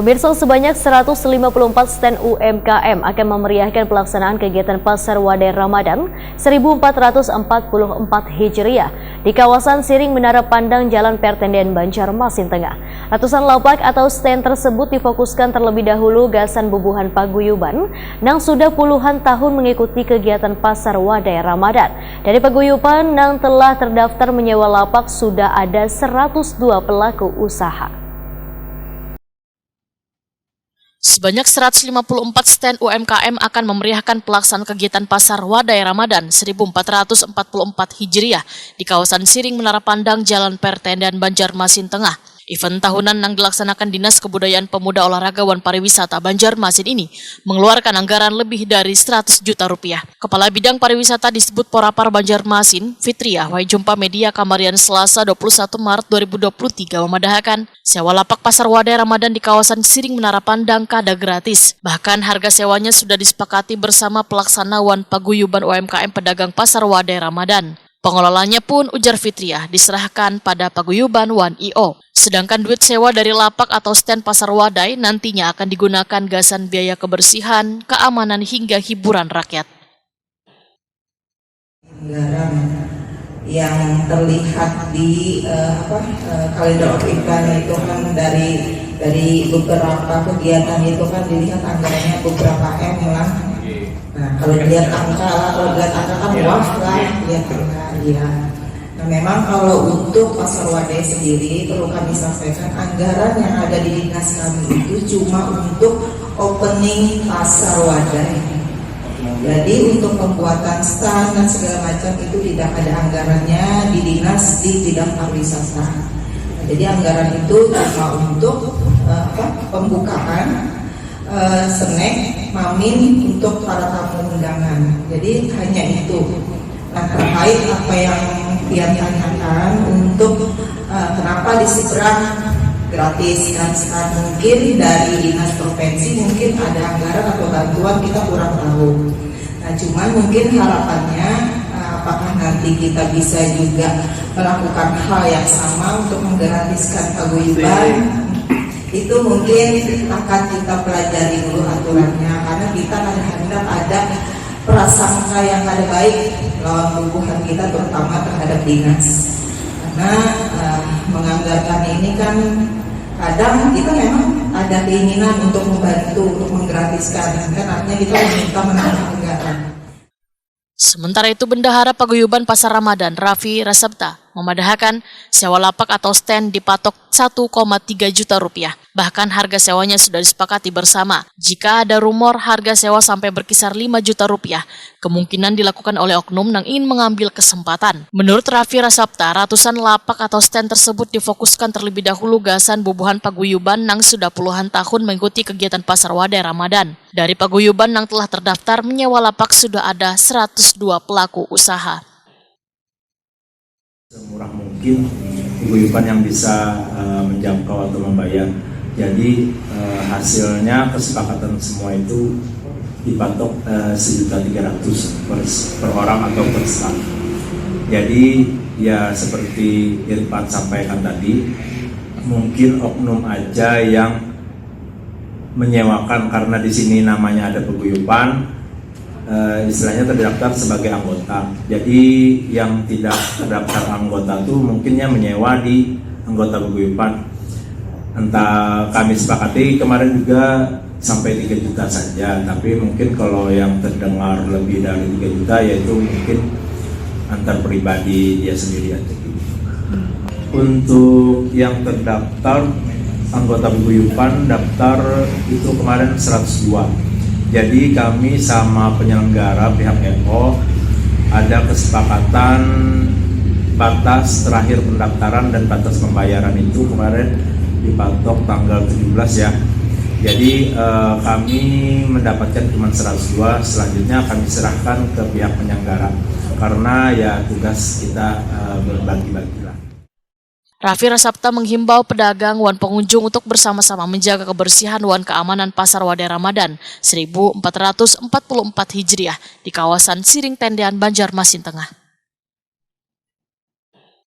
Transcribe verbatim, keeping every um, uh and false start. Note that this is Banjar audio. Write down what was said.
Pemirsa, sebanyak seratus lima puluh empat stand U M K M akan memeriahkan pelaksanaan kegiatan Pasar Wadai Ramadan seribu empat ratus empat puluh empat Hijriah di kawasan Siring Menara Pandang, Jalan Pertendean, Banjarmasin Tengah. Ratusan lapak atau stand tersebut difokuskan terlebih dahulu gasan bubuhan paguyuban nang sudah puluhan tahun mengikuti kegiatan Pasar Wadai Ramadan. Dari paguyuban nang telah terdaftar menyewa lapak, sudah ada seratus dua pelaku usaha. Sebanyak seratus lima puluh empat stand U M K M akan memeriahkan pelaksanaan kegiatan Pasar Wadai Ramadan seribu empat ratus empat puluh empat Hijriah di kawasan Siring Menara Pandang, Jalan Pertendean, Banjarmasin Tengah. Event tahunan nang dilaksanakan Dinas Kebudayaan, Pemuda, Olahraga wan Pariwisata Banjarmasin ini mengeluarkan anggaran lebih dari seratus juta rupiah. Kepala Bidang Pariwisata Disbud Porapar Banjarmasin, Fitriah, wayah jumpa media kamarian Selasa dua puluh satu Maret dua ribu dua puluh tiga, memadahakan, sewa lapak Pasar Wadai Ramadan di kawasan Siring Menara Pandang kada gratis. Bahkan harga sewanya sudah disepakati bersama pelaksana wan paguyuban U M K M pedagang Pasar Wadai Ramadan. Pengelolanya pun, ujar Fitriah, diserahkan pada paguyuban wan I O. Sedangkan duit sewa dari lapak atau stand Pasar Wadai nantinya akan digunakan gasan biaya kebersihan, keamanan, hingga hiburan rakyat. Anggaran yang terlihat di, eh, apa, eh, kalender of income itu kan dari, dari beberapa kegiatan itu kan dilihat anggarannya beberapa M lah. Nah, kalau dilihat angka lah, kalau dilihat angka kan wah lah, dilihat angka, iya. Nah, memang kalau untuk Pasar Wadai sendiri, perlu kami sampaikan, anggaran yang ada di dinas kami itu cuma untuk opening Pasar Wadai. Jadi, untuk pembuatan stand dan segala macam itu tidak ada anggarannya di dinas, di bidang pariwisata. Jadi, anggaran itu cuma untuk, eh, apa, pembukaan, eh, snack, mamin untuk para tamu undangan. Jadi, hanya itu. Nah, terkait apa yang Pian tanyakan untuk, eh, kenapa di seberang gratis kan, mungkin dari dinas provinsi mungkin ada anggaran atau bantuan, kita kurang tahu. Nah, cuman mungkin harapannya, eh, apakah nanti kita bisa juga melakukan hal yang sama untuk menggratiskan paguyuban? Itu mungkin akan kita pelajari dulu aturannya, karena kita kadang-kadang ada prasangka yang kada baik lawan bubuhan kita, terutama terhadap dinas. Karena, eh, menganggarkan ini kan kadang kita memang ada keinginan untuk membantu, untuk menggratiskan, kan artinya kita meminta menambah anggaran. Sementara itu, Bendahara Paguyuban Pasar Ramadan, Raffi Rasabta, memadahakan sewa lapak atau stand dipatok satu koma tiga juta rupiah. Bahkan harga sewanya sudah disepakati bersama. Jika ada rumor harga sewa sampai berkisar lima juta rupiah, kemungkinan dilakukan oleh oknum nang ingin mengambil kesempatan. Menurut Raffi Rasabta, ratusan lapak atau stand tersebut difokuskan terlebih dahulu gasan bubuhan paguyuban nang sudah puluhan tahun mengikuti kegiatan Pasar Wadai Ramadan. Dari paguyuban nang telah terdaftar menyewa lapak, sudah ada seratus dua pelaku usaha. Semurah mungkin paguyuban yang bisa, eh, menjangkau atau membayar. Jadi, eh, hasilnya kesepakatan semua itu dipatok, eh, sejuta tiga ratus per, per orang atau per stand. Jadi, ya, seperti Irfan sampaikan tadi, mungkin oknum aja yang menyewakan, karena di sini namanya ada paguyuban, eh, istilahnya terdaftar sebagai anggota. Jadi, yang tidak terdaftar anggota tuh mungkinnya menyewa di anggota paguyuban. Entah, kami sepakati kemarin juga sampai tiga juta saja, tapi mungkin kalau yang terdengar lebih dari tiga juta, yaitu mungkin antar pribadi dia sendiri aja. Untuk yang terdaftar, anggota paguyuban daftar itu kemarin seratus dua. Jadi, kami sama penyelenggara, pihak N O, ada kesepakatan batas terakhir pendaftaran dan batas pembayaran itu kemarin dipatok tanggal tujuh belas, ya. Jadi, eh, kami mendapatkan cuma seratus dua, selanjutnya kami serahkan ke pihak penyelenggara, karena, ya, tugas kita, eh, berbagi-bagilah. Raffi Rasabta menghimbau pedagang wan pengunjung untuk bersama-sama menjaga kebersihan wan keamanan Pasar Wadai Ramadan seribu empat ratus empat puluh empat Hijriah di kawasan Siring Tendean, Banjarmasin Tengah.